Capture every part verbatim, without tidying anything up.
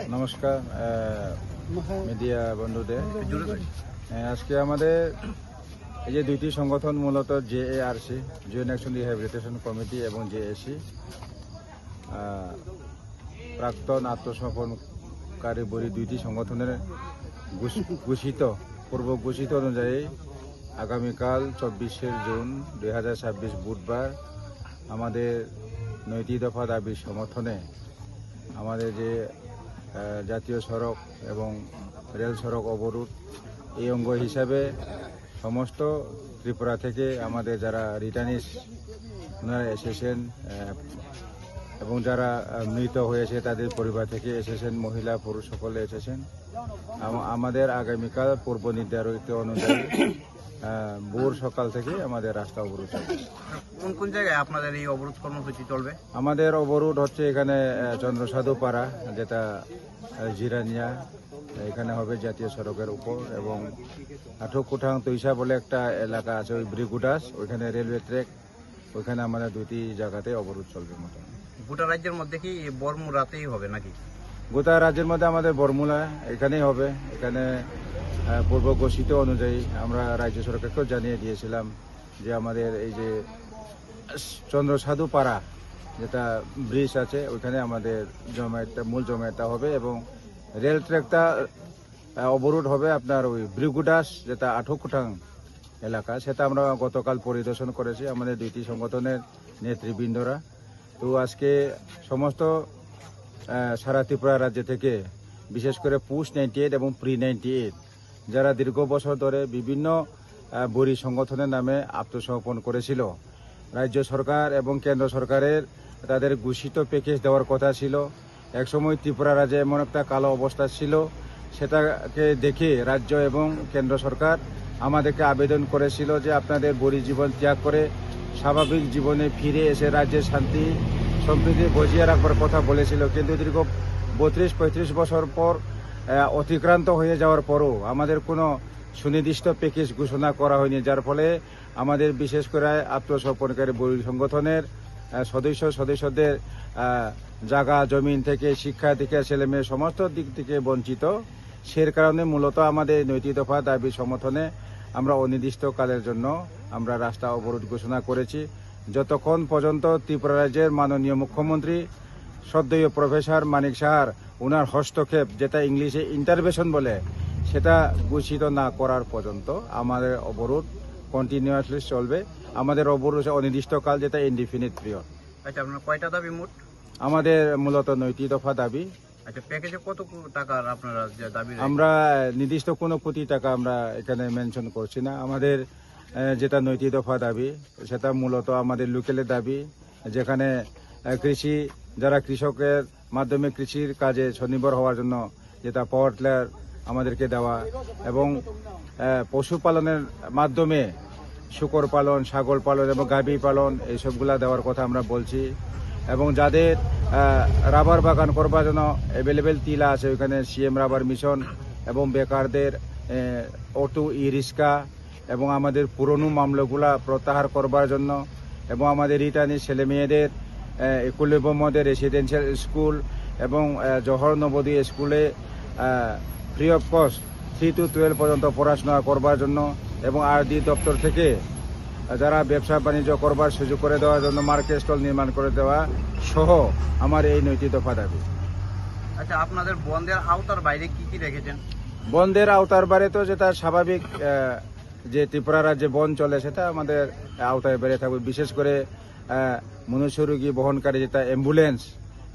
নমস্কার, আহ, মিডিয়া বন্ধুদের। আহ, আজকে আমাদের এই যে দুইটি সংগঠন, মূলত জেএআরসি, জয়েন্ট অ্যাকশন রিহ্যাবিলিটেশন কমিটি, এবং জেএসি, আহ, প্রাক্তন আত্মসমর্পণকারী বড়ি দুইটি সংগঠনের ঘোষ-, ঘোষিত, পূর্ব ঘোষিত অনুযায়ী আগামীকাল চব্বিশে জুন দুই হাজার ছাব্বিশ বুধবার আমাদের নয়টি দফা দাবির সমর্থনে আমাদের যে, আহ, জাতীয় সড়ক এবং রেল সড়ক অবরোধ, এই অঙ্গ হিসাবে সমস্ত ত্রিপুরা থেকে আমাদের যারা রিটার্নিস, ওনারা এসেছেন, আহ, এবং যারা, আহ, মৃত হয়েছে তাদের পরিবার থেকে এসেছেন, মহিলা পুরুষ সকলে এসেছেন। আম-, আমাদের আগামীকাল পূর্ব নির্ধারিত অনুযায়ী, আহ, ভোর সকাল থেকে আমাদের রাস্তা অবরোধ চলবে। কোন কোন জায়গায় আপনাদের এই অবরোধ কর্মসূচি চলবে? আমাদের অবরোধ হচ্ছে এখানে, আহ, চন্দ্রসাধু পাড়া, যেটা, আহ, জিরানিয়া, এখানে হবে জাতীয় সড়কের উপর, এবং আঠুকুঠাং তৈসা বলে একটা এলাকা আছে, ওই ব্রিগুডাস, ওইখানে রেলওয়ে ট্র্যাক, ওইখানে আমাদের দুইটি জায়গাতে অবরোধ চলবে মোটামুটি। গোটা রাজ্যের মধ্যে কি এই বড়মুড়াতেই হবে নাকি? গোটা রাজ্যের মধ্যে আমাদের বড়মুড়া এখানেই হবে। এখানে, আহ, পূর্ব ঘোষিত অনুযায়ী আমরা রাজ্য সরকারকেও জানিয়ে দিয়েছিলাম যে আমাদের এই যে চন্দ্রসাধু পাড়া যেটা ব্রিজ আছে, ওইখানে আমাদের জমায়েতটা, মূল জমায়েতটা হবে, এবং রেল ট্র্যাকটা, আহ, অবরোধ হবে আপনার ওই ব্রিগুডাস, যেটা আঠুকুঠাং এলাকা, সেটা আমরা গতকাল পরিদর্শন করেছি আমাদের দুইটি সংগঠনের নেতৃবৃন্দরা। তো আজকে সমস্ত, আহ, সারা ত্রিপুরা রাজ্য থেকে, বিশেষ করে পুশ নাইনটি এইট এবং প্রি নাইনটি এইট, যারা দীর্ঘ বছর ধরে বিভিন্ন, আহ, বড়ি সংগঠনের নামে আত্মসমর্পণ করেছিল, রাজ্য সরকার এবং কেন্দ্র সরকারের তাদের ঘোষিত প্যাকেজ দেওয়ার কথা ছিল। একসময় ত্রিপুরা রাজ্যে এমন একটা কালো অবস্থা ছিল, সেটাকে দেখে রাজ্য এবং কেন্দ্র সরকার আমাদেরকে আবেদন করেছিল যে আপনাদের বড়ি জীবন ত্যাগ করে স্বাভাবিক জীবনে ফিরে এসে রাজ্যের শান্তি সম্প্রীতি বজিয়ে রাখবার কথা বলেছিল। কিন্তু দীর্ঘ বত্রিশ পঁয়ত্রিশ বছর পর, আহ, অতিক্রান্ত হয়ে যাওয়ার পরও আমাদের কোনো সুনির্দিষ্ট প্যাকেজ ঘোষণা করা হয়নি, যার ফলে আমাদের বিশেষ করে আত্মসমর্পণকারী বড়ি সংগঠনের, আহ, সদস্য সদস্যদের, আহ, জায়গা জমিন থেকে, শিক্ষা দীক্ষা, ছেলে মেয়ে সমস্ত দিক থেকে বঞ্চিত। সেই কারণে মূলত আমাদের নৈতিক দফা দাবি সমর্থনে আমরা অনির্দিষ্টকালের জন্য আমরা রাস্তা অবরোধ ঘোষণা করেছি। যতক্ষণ পর্যন্ত ত্রিপুরা রাজ্যের মাননীয় মুখ্যমন্ত্রী শ্রদ্ধেয় প্রফেসর মানিক সাহার ওনার হস্তক্ষেপ, যেটা ইংলিশে ইন্টারভেনশন বলে, সেটা ঘোষিত না করার পর্যন্ত আমাদের অবরোধ কন্টিনিউয়াসলি চলবে। আমাদের অবরোধ হচ্ছে অনির্দিষ্টকাল, যেটা ইনডিফিনিট পিরিয়ড। আচ্ছা, আপনার কয়টা দাবি মোট? আমাদের মূলত নয়টি দফা দাবি। আচ্ছা, প্যাকেজে কত কো-, টাকার আপনারা যে দাবি রয়েছে? আমরা নির্দিষ্ট কোনো কোটি টাকা আমরা এখানে মেনশন করছি না। আমাদের, আহ, যেটা নয়টি দফা দাবি, সেটা মূলত আমাদের লোকালের দাবি, যেখানে, আহ, কৃষি, যারা কৃষকের মাধ্যমে কৃষির কাজে স্বনির্ভর হওয়ার জন্য যেটা পাওয়ার টিলার আমাদেরকে দেওয়া, এবং, আহ, পশুপালনের মাধ্যমে শূকর পালন, ছাগল পালন এবং গাভী পালন, এইসবগুলা দেওয়ার কথা আমরা বলছি। এবং যাদের, আহ, রাবার বাগান করবার জন্য অ্যাভেলেবেল টিলা আছে, ওইখানে সিএম রাবার মিশন এবং বেকারদের, আহ, অটো ই রিক্সা এবং আমাদের পুরনো মামলাগুলা প্রত্যাহার করবার জন্য এবং আমাদের রিটার্নি ছেলে মেয়েদের, আহ, একুলেব্র মধ্যে রেসিডেন্সিয়াল স্কুল এবং, আহ, জহর নবোদয় স্কুলে, uh, free of cost three to twelve পর্যন্ত পড়াশোনা করবার জন্য এবং আরডি দপ্তর থেকে, আহ, যারা ব্যবসা বাণিজ্য করবার সুযোগ করে দেওয়ার জন্য মার্কেট স্টল নির্মাণ করে দেওয়া সহ আমার এই নয়টি দফা দাবি। আচ্ছা, আপনাদের বন্ধের আওতার বাইরে কি কি রেখেছেন? বন্ধের আওতার বাইরে তো যেটা স্বাভাবিক, আহ, যে ত্রিপুরা রাজ্যে বন্ধ চলে, সেটা আমাদের আওতায় বেড়ে থাকবে। বিশেষ করে, আহ, মনুষ্য রোগী বহনকারী যেটা অ্যাম্বুলেন্স,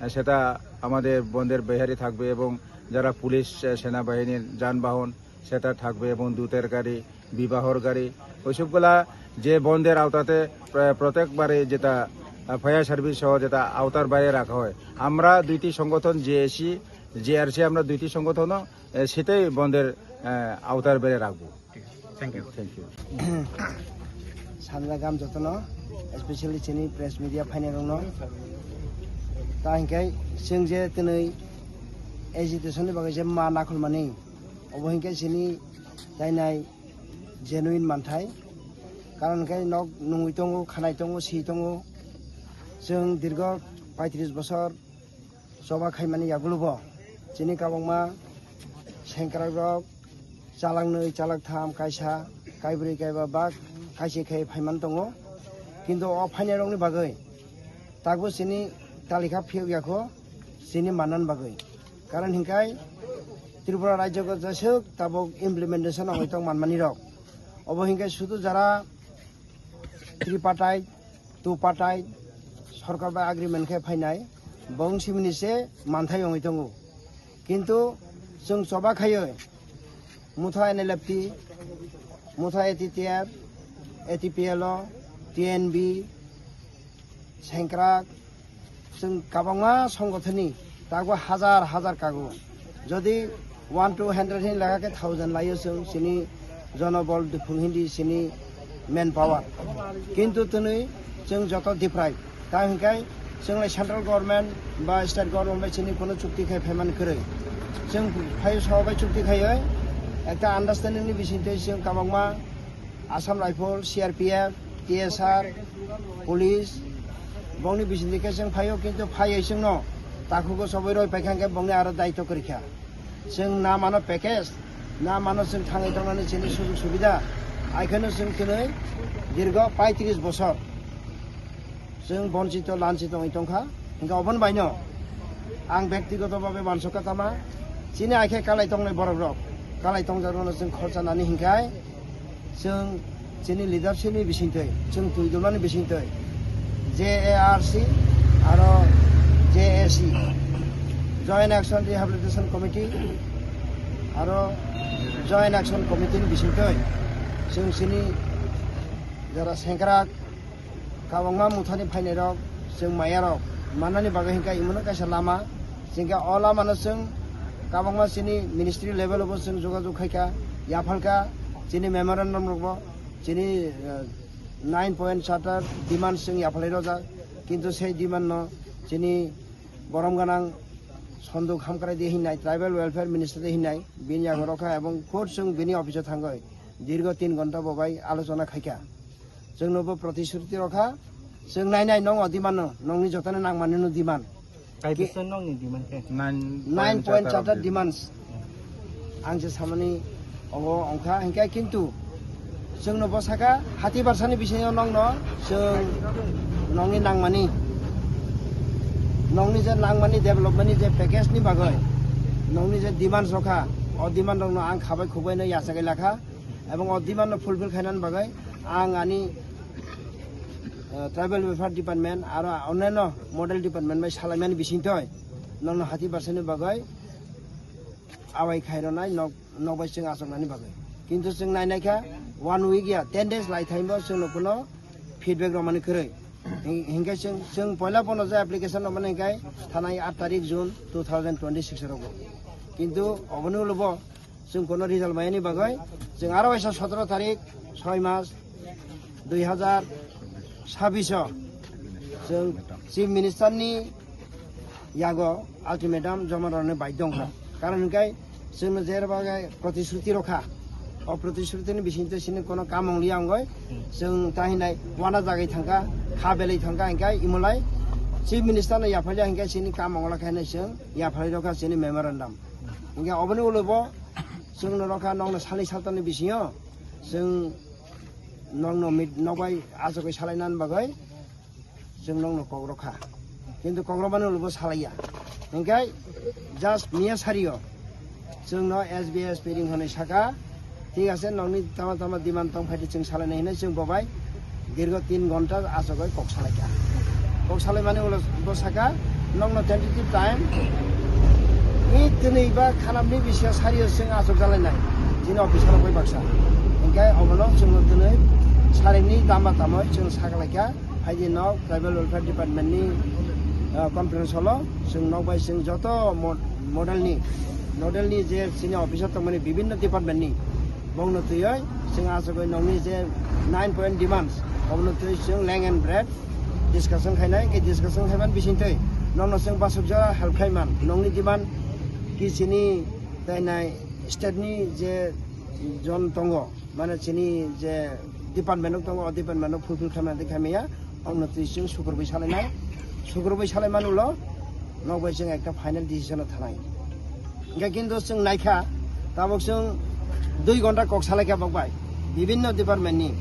আহ, সেটা আমাদের বন্ধের বাইরে থাকবে এবং যারা পুলিশ, আহ, সেনাবাহিনীর যানবাহন, সেটা থাকবে এবং দূতের গাড়ি, বিবাহর গাড়ি, ওইসবগুলা যে বন্ধের আওতাতে প্র-, প্রত্যেকবারে যেটা, আহ, ফায়ার সার্ভিস সহ যেটা আওতার বাইরে রাখা হয়। আমরা দুইটি সংগঠন, জেএসি, জেআরসি, আমরা দুইটি সংগঠনও, আহ, সেটাই বন্ধের, আহ, আওতার বাইরে রাখবো। Thank you. Thank you. Sanjagam jotono, especially chini press media phainai rokno. Ta hinkhe chwng je twnwi Agitation ni bagwi je ma nakhulmani, obo hinkhe chini tainai genuine manthai. Karon hinkhe nok nungwi tongo, khanai tongo, si tongo. Chwng dirgo paitris bosor choba khaimani yagulo bo chini kabangma sengkrakrok chalak nwi, chalak tham, kaisa, kaibrwi, kaiba bak kaisa khai phaiman tongo. Kintu o phainairokni bagwi tabuk chini talikha phiyok yakho chini mannan bagwi. Karon hinkai Tripura rajyo jeswk tabuk implementation ongwi tong manmani rok. Obo hinkai sudu jara tripartite, two-party sorkar bai agreement khe phainai, bong simini se manthai ongwi tongo. Kintu chwng choba khaiwi motha N L F T, motha A T T F, A T P L O, T N B, sengkrak, chwng kabangma songothoni tago hazar hazar kago. Jodi one to hundred hin lekha khe thousand laio chwng chini jonobol duphung hindi chini manpower. Kintu twnwi chwng joto deprive. Ta hinkai chwng lai central government ba state government bai chini kono chukti khai phaiman kwrwi. Chwng phai sabai chukti khaioi ekta understanding ni bisingtwi chwng kabangma Assam Rifle, C R P F, T S R, police, bongni bisingtwi khe chwng phaio, kintu phaioi chwngno takhugo sobai roi paikha khe bongni aro daitw kwrwikha. Chwng na mano package, na mano chwng thangwi tongnani chini sujug subida, aikheno chwng twnwi dirgo paitris bosor chwng bonchito lanchito wngwi tongkha. Hinkhe oboni baino ang bektigoto babe wansukha tama, chini aikhe kalai tongnai borokrok, kalai tongjakrokno chwng khorchanani hinkhai chwng chini leadership ni bisingtwi, chwng twi dulmani bisingtwi J A R C aro J A C, Joint Action Rehabilitation Committee aro Joint Action Committee ni bisingtwi chwng chini jara sengkrak kabangma muthani phainairok, chwng maiyarok mannani bagwi hinkhe imono kaisa lama, hinkhe o lamano chwng kabangma chini ministry level o bo chwng jogajog khaikha, yaphalkha, chini memorandum rokbo chini, eh, nine point charter demand chwng yaphalwi rojak, kintu sei demand no chini borom gwnang Sonduk Hamkrai de hinai, Tribal Welfare Minister de hinai, bini yago rokha ebong khud chwng bini office o thangwi dirgo tin ghonta bo bai alochona khaikha. Chwngno bo protisruti rokha, chwng nai nai nong o demand no, nongni jotoni nangmani no demand. Kaibisa nongni demand khe? Nine point charter demands. Ang se samani obo ongkha, hinkhe kintu chwngno bo saka hati barsani bisingo nongno chwng nongni nangmani, nongni je nangmani development ni je package ni bagwi nongni je demands rokha, o demand rokno ang khabai khukbai no yachagwi lakha. Ebong o demand no fulfill khainani bagwi ang ani, eh, tribal welfare department aro onnaino model department bai salaimani bisingtwi nongno hati barsani bagwi awai khairwnai nok, nokbai chwng achuknani bagwi. Kintu chwng nainaikha one week ya ten days lai thaimbo chwngno kuno feedback rwmani kwrwi. Hin-, hinkhe chwng, chwng poila bono je application rwmani hinkhe thanai aat tarik June two thousand twenty-six rogo. Kintu oboni ulo bo chwng kono result maiyani bagwi chwng aro waisa sotoro tarik soi mas dui hazar sabbish o chwng Chief Minister ni yago ultimatum joma rwna baidhyo wngkha. Karon hinkhe chwngno je rwbaga protisruti rwkha, o protisruti ni bisingtwi chini kono kam wngliya wngwi chwng ta hinai wana jagwi thangkha, kha belai thangkha, hinkhe imolai Chief Minister no yaphalya hinkhe chini kam wngla khe hinwi chwng yaphalwi rwkha chini memorandum. Hinkhe oboni ulo bo chwngno rokha nokno salni saltani bisingo chwng nokno mit-, nokbai achugwi salainani bagwi chwng nokno kok rokha. Kintu kok rokmani ulo bo salaiya. Hinkhe just miya sario chwngno S B S piring hwnwi saka, thik ase, nokni tama tama demand tong phaidi chwng salainai hinwi chwng bobai dirgo tin ghonta achugwi kok salaikha. Kok salaimani ulo bo saka, nokno tentative time ni twnwi ba khanamni bisio sario chwng achuk jalainai chini officer rok bai baksa. Hinkhe obono chwngno twnwi sarini damba tamoi chwng sakalaikha. Phaidi nok Tribal Welfare Department ni, ah, conference hall o chwng nok bai chwng joto mo-, model ni, nodal ni je chini officer tongmani bibinno department ni bongno twiwi chwng achugwi nokni je nine point demands obono twiwi chwng length and breadth discussion khainai, khe discussion khaiman bisingtwi nokno chwng basukjora help khaiman, nokni demand Chini tainai state ni je jon tongo, mane chini je department rok tongo, o department rok fulfill khaimani khaimaya, ongno twi chwng sukurbai salainai, sukurbai salaimani ulo nokbai chwng ekta final decision o thanai. Hingke kintu chwng naikha, tabok chwng dui ghonta kok salaikha bokbai bibinno department ni,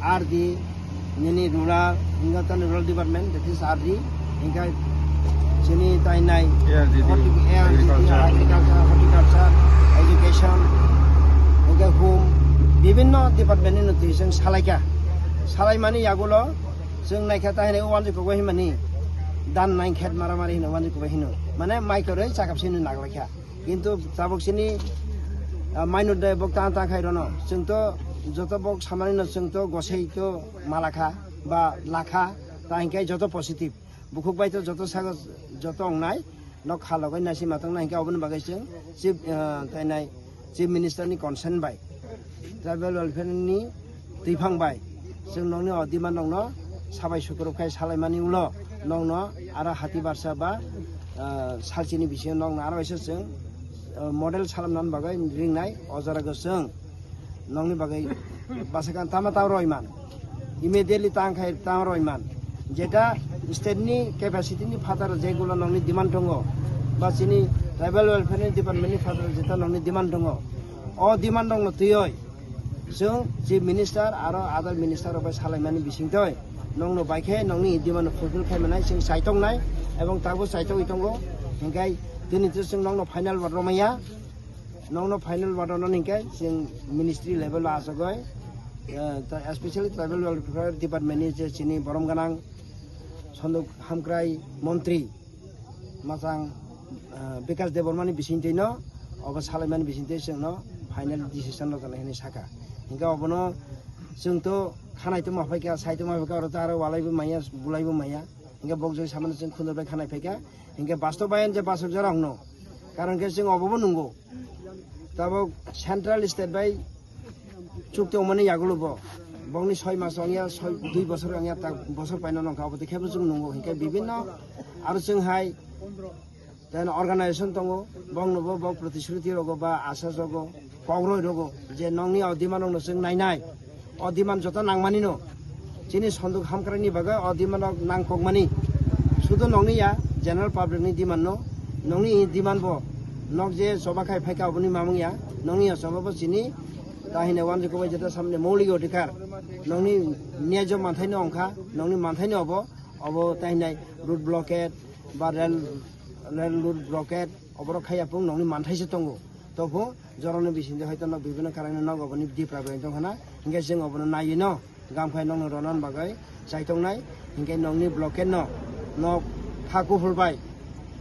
R D, nini rural, hingke tani rural department, that is R D, hingke chini tainai A R D D, horti-, A R D D, agriculture, horticulture, education, hingke home, bibinno department ni notwi chwng salaikha. Salaimani yagulo chwng naikha tainai wanjwi kok bai hinmani, dan nine khet maramari hino wanjwi kok bai hino. Mane mai kwrwi chakap sini naglaikha. Kintu tabok sini, ah, mainor de bok tang tang khai rono. Chwng to joto bok samani no chwng to gosei to malakha ba lakha, ta hingke joto positive. Bukhuk bai to joto sago joto ongnai, nok kha logoi nasi matong nai hingke oboni bagwi chwng chief, ah, tainai chief minister ni consent bai, tribal welfare ni twiphang bai chwng nokni o demand rokno sabai sukurub khai salaimani ulo nokno aro hati barsa ba, ah, salchini bisingo nokno aro waisa chwng, ah, model salamnani bagwi ringnai o jora go chwng nokni bagwi bwsakang tama tang roi man, immediately tang khai tang roi man, jeta state ni capacity ni phataro jegulo nokni demand tongo ba chini tribal welfare ni department ni phataro jeta nokni demand tongo, o demand rokno twiwi chwng chief minister aro other minister rok bai salaimani bisingtwi nokno bai khe nokni demand fulfill khai manai chwng chaitok nai, ebong tabuk chaitok wi tongo, hingkai tini to chwng nokno final word romaya, nokno final word rono hingkai chwng ministry level o achogoi, eh, ta-, especially tribal welfare department ni je chini borom ganang Sonduk Hamkrai montri, Machang, ah, Bikash Debbarmani bisingtwino, obo salaimani bisingtwi chwngno final decision rwjaknai hinwi sakha. Hingke obono chwngto khanai tongma phaikha, sai tongma phaikha, oro to aro walaibo maya, bulaibo maya. Hingke bok joi samano chwng khundur bai khanai phaikha. Hingke bastobayan je basok jora hwno. Karon khe chwng obobo nungo. Tabok central state bai chukti ongmani yagulo bo. Bongni soi mas ongya, soi, dui bosor ongya, tak bosor paino nongkha, obo tei khebo chwng nungo. Hinkhe bibinno aro chwng hai, then organization tongo, bongno bo, bo protisruti rogo ba asas rogo, kokroi rogo, je nongni o demand rokno chwng nainai. O demand joto nangmani no. Chini Sonduk Hamkrai ni bagwi o demand rok nangkokmani. Sudo nongni ya general public ni demand no. Nongni demand bo nok je choba khai phaikha oboni mamung ya. Nongni ya choba bo chini tahine wanjwi kubai jeta samne moulik odhikar. Nongni niyajok manthai no ongkha. Nongni manthai no obo. Obo tahine road blockade ba rail, rail road blockade. Oborok khai yapung nongni manthai se tongo. Tobw jorani bisingtwi hoito nok bibinno karai nok oboni dipra bai tong khana. Hinkhe chwng obono naiwi no gam khai nokno ronan bagwi chaitok nai. Hinkhe nokni blockade no nok ha kuphur bai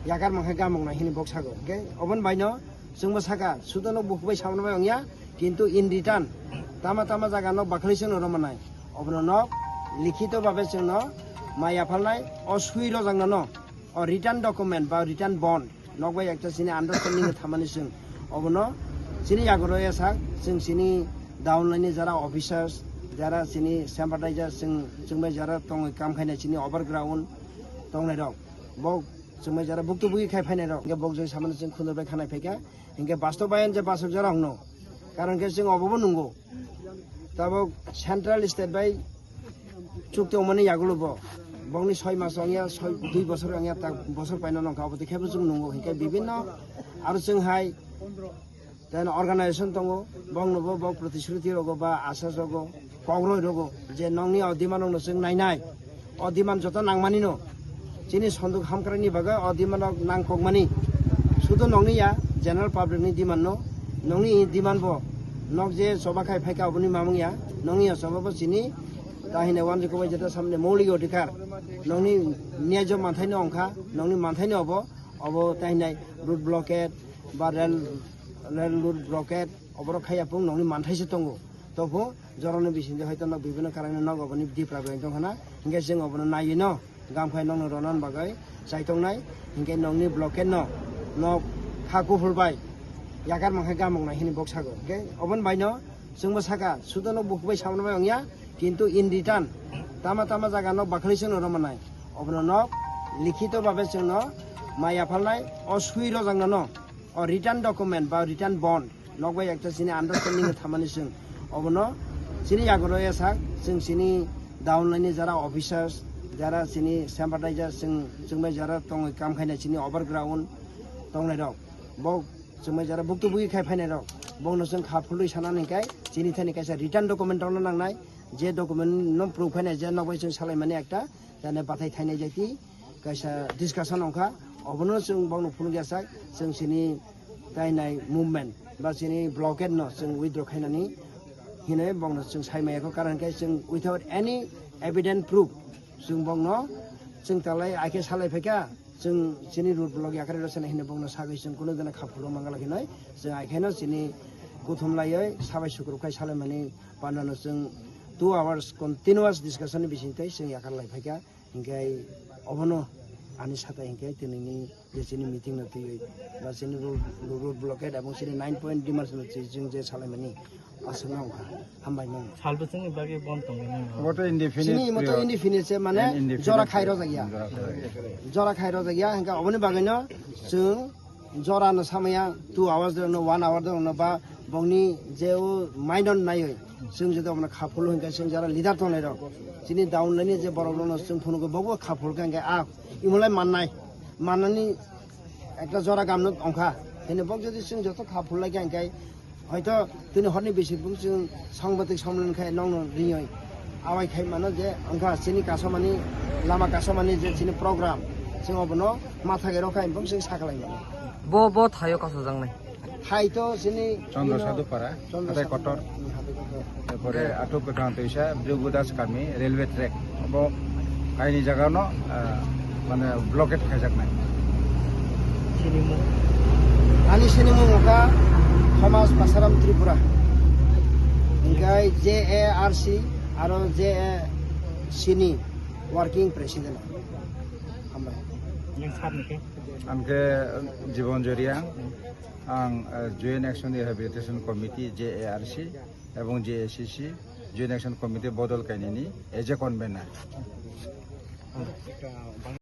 yakar mankhe gamok nai hini bok sago. Hinkhe oboni bai no chwngbo saka sudo nok bukhuk bai samano bai ongya. Kintu in return tama tama jaga nok bakhli chwngno romanai. Obono nok likhito babe chwngno mai yaphalnai o sui rojakno no. O written document ba written bond, nok bai ekta chini understanding thamani chwng. Obono chini yagoro ya sak, chwng chini downline ni jara officers, jara chini sympathizer, chwng, chwng bai jara tongwi kam khaina chini overground tongnai rok. Bok chwng bai jara buktu bukhi khai phainai rok. Hinkhe bok joi samani chwng khundur bai khanai phaikha. Hinkhe bastobayan je basok jora hwno. Karon khe chwng obobo nungo. Tabok central state bai chukti ongmani yagulo bo. Bongni soi mas ongya, soi, dui bosor ongya, tak bosor paino nongkha, obo tei khebo chwng nungo. Hinkhe bibinno aro chwng hai, then organization tongo, bongno bo, bo protisruti rogo ba asas rogo, kokroi rogo, je nongni o demand rokno chwng nainai. O demand joto nangmani no. Chini Sonduk Hamkrai ni bagwi o demand rok nangkokmani. Sudo nongni ya general public ni demand no. Nongni demand bo nok je choba khai phaikha oboni mamung ya. Nongni ya choba bo chini tahine wanjwi kubai jeta samne moulik odhikar. Nongni niyajok manthai no ongkha. Nongni manthai no obo. Obo tahine road blockade ba rail, rail road blockade oborok khai yapung nongni manthai se tongo. Tobw jorani bisingtwi hoito nok bibinno karai nok oboni dipra bai tong khana. Hinkhe chwng obono naiwi no gam khai nokno ronan bagwi chaitok nai. Hinkhe nokni blockade no nok ha kuphur bai yakar mankhe gamok nai hini bok sago. Hinkhe oboni bai no chwngbo saka sudo nok bukhuk bai samano bai ongya. Kintu in return tama tama jaga nok bakhli chwngno romanai. Obono nok likhito babe chwngno mai yaphalnai o sui rojakno no. Written document ba written bond, nok bai ekta chini understanding thamani chwng. Obono chini yagoro ya sak, chwng chini downline ni jara officers, jara chini sympathizer, chwng, chwng bai jara tongwi kam khaina chini overground tongnai rok. Bo chwng bai jara buktu bukhi khai phainai rok. Bono chwng kha phulwi sanani kai chini thani kaisa written document rokno nangnai. Je document no proof khainai je nok bai chwng salaimani ekta, jane bathai thainai jati kaisa discussion ongkha, obono chwng bokno phunukya sak, chwng chini tainai movement ba chini blockade no chwng withdraw khainani hinwi bokno chwng saimaya kho, karon khe chwng without any evident proof chwng bokno chwng talai akhe salai phaikha, chwng chini road block yakarwi rwchana hinwi bokno sagwi chwng kuno jana kha phuluk mangala hinwi chwng akhaino chini kuthum laiwi sabai sukrubkhai salaimani pandano chwng two hours continuous discussion ni bisingtwi chwng yakar lai phaikha. Hinkhe obono ani saka hinkhe tinini je chini meeting no twiwi ba chini road, road blockade ebong chini nine point demands no twi chwng je salaimani aswkno wngkha. Hambai mano. Salbwchwngni bagwi bon tongwi mano. Obo to indefinite Chini imo to period. Indefinite se mane And indefinite jora khai rojak ya. Jora khai rojak ya. Jora khai rojak ya hinkhe oboni bagwino chwng jora no samaya two hours de no one hour de no ba bongni je o minor naiwi chwng jodi obono kha phulu hinkhe chwng jara leader tongnai rok chini down line je borok rokno chwng phunugo bobo kha phulkha hinkhe a imolai mannai mannani ekta jora gamno ongkha hini bok jodi chwng joto kha phul lai kha hinkhe hoito tini horni bising bung chwng songbatik somlon khai nokno ringwi awai khai mano je ongkha chini kasomani lama kasomani je chini program chwng obono matha ke rokha bung chwng sakhlai mano. Bo, bo thaio kasojaknai. Hai to chini Chandra ino Sadhu Para, Chandra hatai Sadhu kotor. Para, hatai kotor. Taipore Athuk Kwthang Twisa, Bhrigu Das Kami, railway track. Bo kaini jaga no, ah, mane blockade khaijaknai. Sinimung. Ani sinimung wngkha Thomas Basaram Tripura. Hinkhe J A R C aro J A C ni working president. Hambai. Ang khe Jibon Joria, ang, eh, Joint Action Rehabilitation Committee, J A R C, ebong J A C C, Joint Action Committee bodol kainini as a convener.